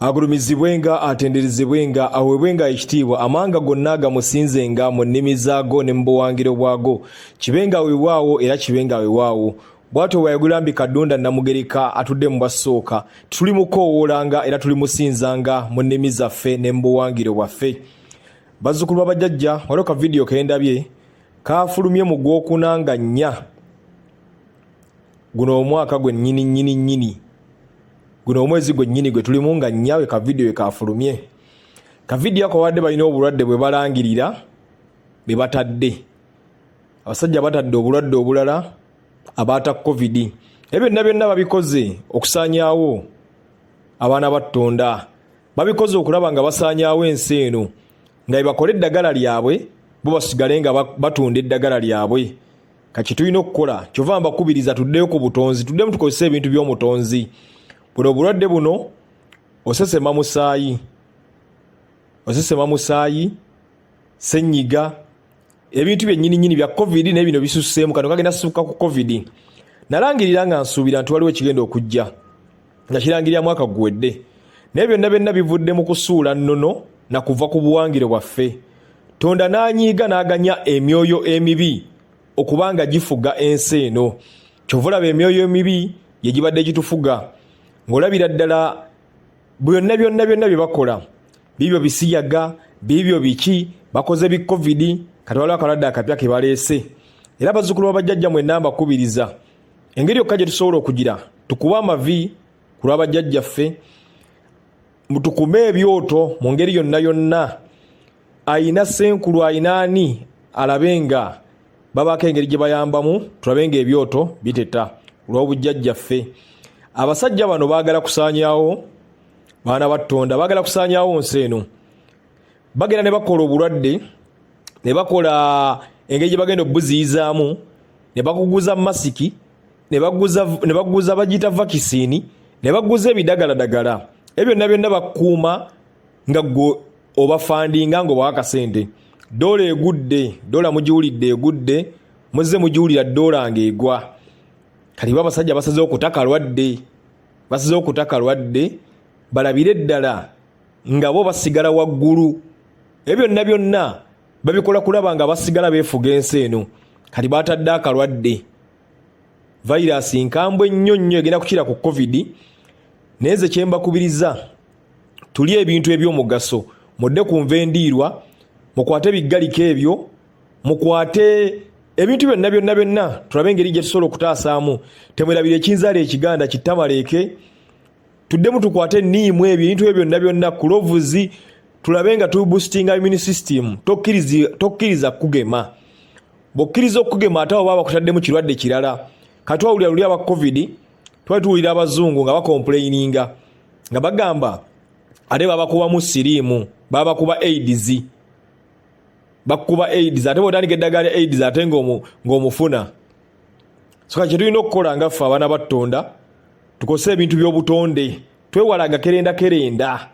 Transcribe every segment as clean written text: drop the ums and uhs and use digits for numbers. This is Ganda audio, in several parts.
Agulumizibwenga, atenderezebwenga, aweebwenga ekitiibwa, amawanga gonna gamusinzenga mu nnimi zaago ne mu buwangiro bwago. Kibenga weewaawo era kibenga weewaawo. Bw'atyo bw'ayogera Mbika Ddunda Nnamugereka atudde mu bwassooka. Tulimukoowoolanga era tulimusinzanga mu nnimi zaffe ne mu buwangiro bwaffe. Bazzukulu ba bajjajja, waliwo ka vidiyo ke ndabye kaafulumye mu Gwokuna nga nnya guno omwaka gwe nnyini nnyini nnyini guno omwezi gwe nnyini gwe tulimu nga nnya we ka vidiyo we kaafulumye. Ka vidiyo ako babadde balina obulwadde bwe balangirira be batadde. Abasajja batadde obulwadde obulala abaata covid. Ebyo byonna byonna babikoze okusaanyaawo abaana ba Ttonda. Babikoze okulaba nga basaanyaawo ensi eno nga bwe bakola eddagala lyabwe bo basigale nga batunda eddagala lyabwe. Kati tulina okukola kyova mbakubiriza tuddeyo ku butonzi, tuddemu tukozese ebintu by'omutonzi. Buno obulwadde buno osesema musaayi, osesema musaayi, sennyiga, ebintu byennyini nnyini bya covid naye bino bisusseemu, kano kagenda sukka ku covid. Nalangirira nga nsuubira nti waliwo ekigenda okujja nga kirangirira mwaka guwedde, naye byonna byonna bivudde mu kusuula nnono na kuva ku buwangiro bwaffe. Tonda n'anyiiga n'aganya emyoyo emibi okuba nga gifuga ensi eno. Kyova olaba emyoyo emibi gye gibadde gitufuga, ng'olabira ddala byonna byonna byonna bye bakola bibyo bisiyaga, bibyo biki, bakoze bi covid, kati waliwo akalwadde akapya ke baleese. Era bazzukulu ba bajjajja mwenna mbakubiriza, engeri yokka gye tusobola okugira tukube amavi ku lwa bajjajjaffe, tukume ebyoto mu ngeri yonna yonna. Ayina ssenkulu ayina ani alabe nga babaako engeri gye bayambamu, tulabe nga ebyoto biteta olw'obujjajjaffe. Abasajja bano baagala kusaanyaawo baana ba Ttonda, baagala kusaanyaawo nsi eno. Bagenda ne bakola obulwadde, ne bakola engeri gye bagenda obuziyizaamu, ne bakuguza masiki, ne baguza bagiyita vakisiini, ne baguza ebidagaladagala. Ebyo byonna byonna bakuuma nga ggwe obafandinga ng'obawa akasente. Doola egudde, doola mugiwulidde egudde, muzze mugiwulira doola ng'egwa. Kati bo abasajja basazeewo kutakalwadde, basazeewo kutakalwadde, balabire ddala nga bo basigala waggulu. Ebyo byonna byonna babikola kulaba nga basigala beefuga ensi eno. Kati batadde akalwadde, vayiraasi nkambwe nnyo nnyo, egenda kukira ku covid. Naye nze kye mbakubiriza, tulye ebintu eby'omugaso, mudde ku nva endiirwa, mukwate biggaliko ebyo, mukwate ebintu byonna byonna byonna, tulabe engeri gye tusobola okutaasaamu. Temwerabira ekinzaala ekiganda kittamaleeke, tuddemu tukwate enniimu, ebyo ebintu ebyo byonna byonna, kulovuzi, tulabe nga tuboostinga immune system. Tokkiriza kugema. Bw'okkiriza okugema ate abo baba bakutaddemu kirwadde kirala. Kati twawulira luli aba covid, twali tuwulira abazungu nga bakomplaininga nga bagamba ate babakubamu siriimu, babakuba aids, bakuba aids, ate bw'otandika eddagala lya aids ate ng'omufuna. So kati kyetulina okukola nga ffe abaana ba Ttonda, tukozese ebintu by'obutonde, twewala agakerenda kerenda,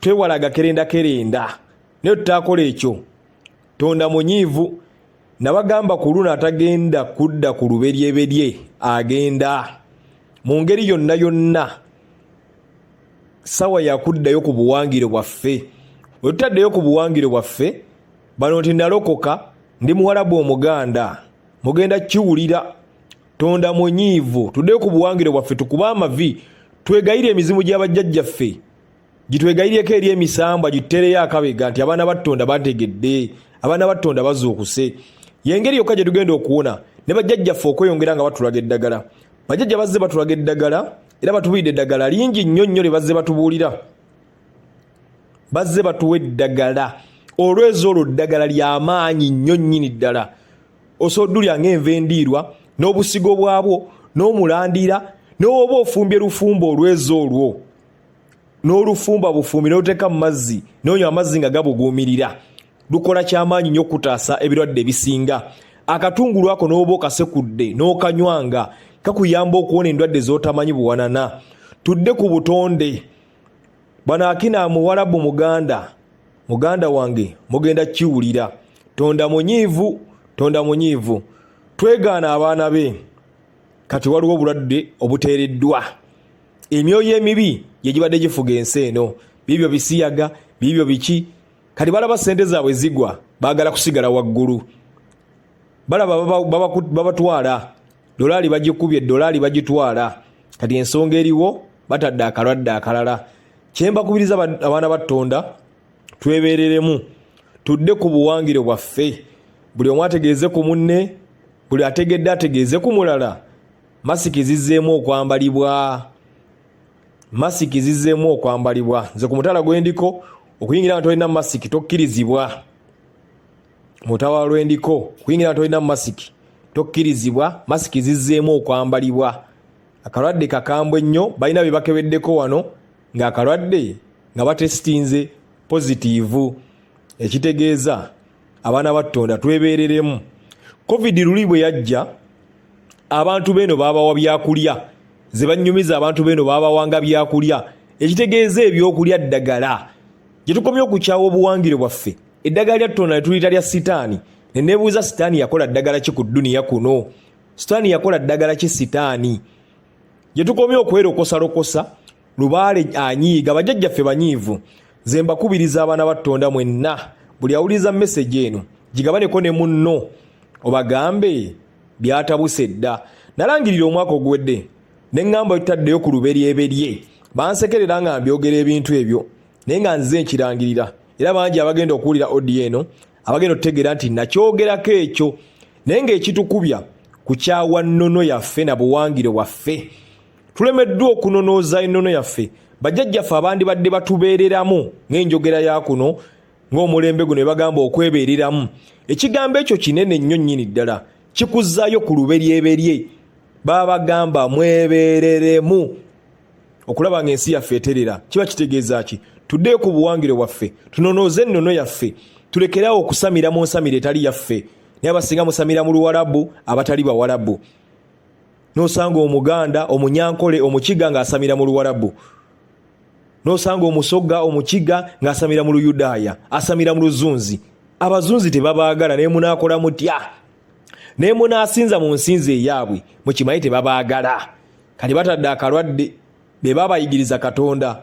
twewala agakerenda kerenda. Naye tutaakola ekyo, Tonda munyiivu. Nabagamba ku luno atagenda kudda ku luberyeberye agenda mu ngeri yonna yonna. Sawa yakuddayo ku buwangiro bwaffe. Bwe tutaddeyo ku buwangiro bwaffe, bano nti nalokoka ndi muwarabu omuganda, mugenda kiwulira. Tonda munyiivu, tuddeyo ku buwangiro bwaffe, tukube amavi, twegayire emizimu gy'abajjajjaffe gitwegayiryeko eri emisambwa, gituteereyo akabega nti abaana ba Ttonda bategedde, abaana ba Ttonda bazuukuse. Yengeri yokka gye tugenda okuwona ne bajjajjaffe okweyongera nga batulaga eddagala. Bajjajja bazze batulaga eddagala era batubuulidde eddagala lingi nnyo nnyo lye bazze batubuulira. Bazze batuwa eddagala olwezi olwo, ddagala lya maanyi nnyo nnyini ddala. Osobola oddulya ng'enva endiirwa n'obusigo bwabwo n'omulandira, n'oba ofumbye lufumba olwezi olwo n'olufumba bufumbi n'oluteeka mu mazzi n'onywa amazzi nga gabuguumirira, lukola kyamaanyi nnyo okutaasa ebirwadde ebisinga. Akatungulu ako n'oba okasekudde n'okanywanga kakuyamba okuwona endwadde z'otamanyi buwanana. Tudde ku butonde. Bano akina muwarabu muganda, muganda wange mugenda kiwulira. Tonda munyiivu, tonda munyiivu. Twegaana abaana be. Kati waliwo obulwadde obuteereddwa. Emyoyo emibi gye gibadde gifuga ensi eno, biibyo bisiyaga, biibyo biki. Kati balaba sente zaabwe zigwa, baagala kusigala waggulu. Balaba babatwala, dolaali bagikubye, dolaali bagitwala. Kati ensonga eriwo, batadde akalwadde akalala. Kyembakubiriza abaana ba Ttonda, twebereremu, tudde ku buwangire bwaffe. Buli omu ategeeze ku munne, buli ategedde ategeeze ku mulala. Masiki zizzeemu okwambalibwa, masiki zizzeemu okwambalibwa. Nze ku mutaala gwendiko, okuyingira nga tolina masiki tokkirizibwa. Mutawa lwendiko, okuyingira nga tolina masiki tokkirizibwa. Masiki zizzeemu okwambalibwa. Akalwadde kakambwe nnyo. Balina bye bakebeddeko wano ng'akalwadde nga batesitinze pozitiivu, ekitegeeza abaana ba Ttonda twebeereremu. Covid luli bwe yajja, abantu beeno baabawa byakulya. Ze bannyumiza, abantu beeno baabawanga byakulya, ekitegeeza ebyokulya ddagala. Gye tukomye okukyawa obuwangire bwaffe, eddagala lya Ttonda ne tuliyita lya sitaani. Ne neebuuza, sitaani yakola ddagala ki ku dduniya kuno? Sitaani yakola ddagala ki? Sitaani gye tukomye okwerokosalokosa, lubaale anyiiga, bajjajjaffe banyiivu. Nze mbakubiriza abaana ba Ttonda mwenna, buli awuliriza meseji eno gigabaneko ne munno, obagambe byatabuse dda. Nalangirira omwaka oguwedde ne ŋŋamba tutaddeyo ku luberyeberye. Bansekerera nga mbyogera ebintu ebyo, naye nga nzize nkirangirira, era bangi abagenda okuwulira odiyo eno abagenda okutegeera nti nakyogerako ekyo. Naye ng'ekitukubya kukyawa nnono yaffe na buwangire bwaffe. Tulemeddwa okunonooza ennono yaffe. Bajjajjaffe abandibadde batubeereramu ng'enjogera ya kuno, ng'omulembe guno ebagamba okwebeereramu. Ekigambo ekyo kinene nnyo nnyini ddala, kikuzzaayo ku luberyeberye. Babagamba mwebeereremu okulaba ng'ensi yaffe eterera. Kiba kitegeeza ki? Tuddeyo ku buwangire bwaffe, tunonooze ennono yaffe, tulekeraawo okusamira mu nsamira etali yaffe. Naye abasinga musamira mu Luwalabu, abatali Bawalabu. N'osanga Omuganda, Omunyankole, Omukiga ng'asamira mu Luwalabu, n'osanga Omusoga, Omukiga ng'asamira mu Luyudaaya, asamira mu Luzunzi. Abazunzi tebabaagala, naye munaakola mutya? Naye munaasinza mu nsinza eyaabwe, mukimanyi tebabaagala. Kati batadde akalwadde, be babayigiriza Katonda.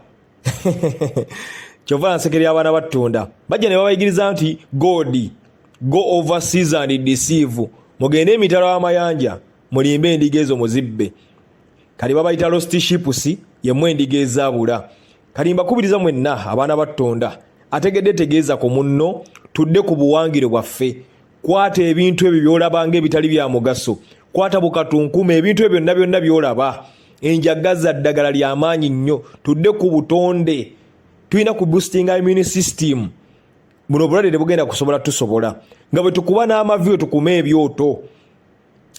Kyova nsekerera abaana ba Ttonda, bajja ne babayigiriza nti God, go overseas and deceive, mugende emitala w'amayanja mulimbe endiga ezo muzibbe. Kati babayita lost sheeps, yemmwe endiga ezaabula. Kati mbakubiriza mwenna abaana ba Ttonda, ategedde tegeeza ku munno, tudde ku buwangire bwaffe. Kwata ebintu ebyo by'olaba ng'ebitali bya mugaso, kwata bukatunkuma, ebintu ebyo byonna byonna by'olaba. Enjagaza ddagala lya maanyi nnyo. Tudde ku butonde. Tulina ku boostinga immune system. Buno obulwadde tebugenda kusobola tusobola nga bwe tukuba n'amavi, we tukuma ebyoto.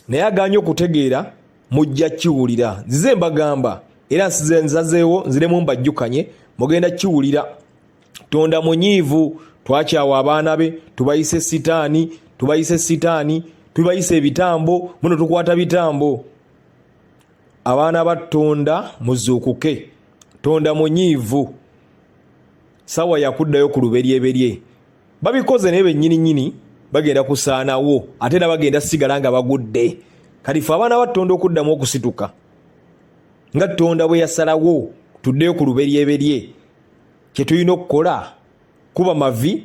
Naye aganye okutegeera, mujja kiwulira. Nzize mbagamba, era nsize nzazeewo nziremu mbajjukanye, mugenda kiwulira. Tonda munyiivu, twakyawa abaana be, tubayise sitaani, tubayise sitaani, tubayise ebitambo, muno tukwata bitambo. Abaana ba Tonda muzuukuke, Tonda munyiivu, sawa yakuddayo ku luberyeberye. Babikoze naye bennyini nnyini bagenda kusaanawo, ate era bagenda sigala nga bagudde. Kati ffe abaana ba Tonda okuddamu okusituka nga Tonda bwe yasalawo tuddeyo ku luberyeberye, kye tulina okukola kuba mavi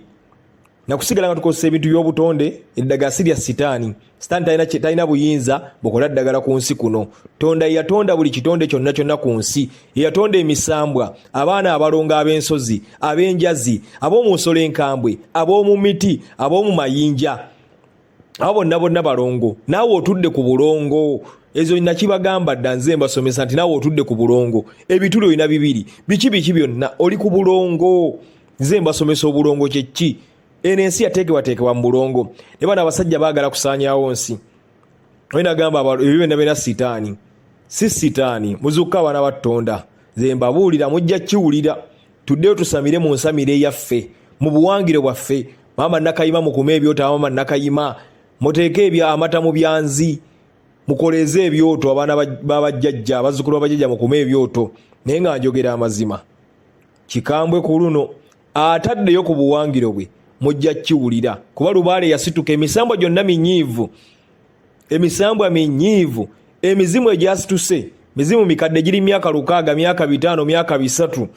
nakusigala nga tukozesa ebintu by'obutonde. Eddagala si lya sitaani. Sitaani talina buyinza bukola ddagala ku nsi kuno. Tonda yeyatonda buli kitonde kyonna kyonna ku nsi, yeyatonda emisambwa, abaana abalongo, ab'ensozi, ab'enjazi, ab'omu nsolo enkambwe, ab'omu miti, ab'omu mayinja, abo bonna bonna balongo. Naawe otudde ku bulongo. Ezo nakibagamba dda, nze mbasomesa nti naawe otudde ku bulongo. Ebituli olina bibiri, biki biki byonna, oli ku bulongo. Nze mbasomesa obulongo kyeki. Eno ensi yateekebwateekebwa mu bulongo, ne bano abasajja baagala kusaanyaawo nsi. Oyo nagamba ebyo byonna byonna sitaani, si sitaani. Muzuukuka abaana ba Ttonda, nze mbabuulira, mujja kiwulira. Tuddeyo tusamire mu nsamire eyaffe, mu buwangire bwaffe. Maama Nakayima, mukume ebyoto. Maama Nakayima, muteeke ebya amata mu byanzi, mukoleeze ebyoto. Abaana babajjajja, abazzukulu babajjajja, mukume ebyoto. Naye nga njogera amazima, kikambwe ku luno. Ataddeyo ku buwangiro bwe, mujja kiwulira, kuba lubaale yasituka. Emisambwa gyonna minyiivu, emisambwa minyiivu, emizimu egyasituse. Mizimu mikadde giri myaka 600, myaka 500, myaka 300.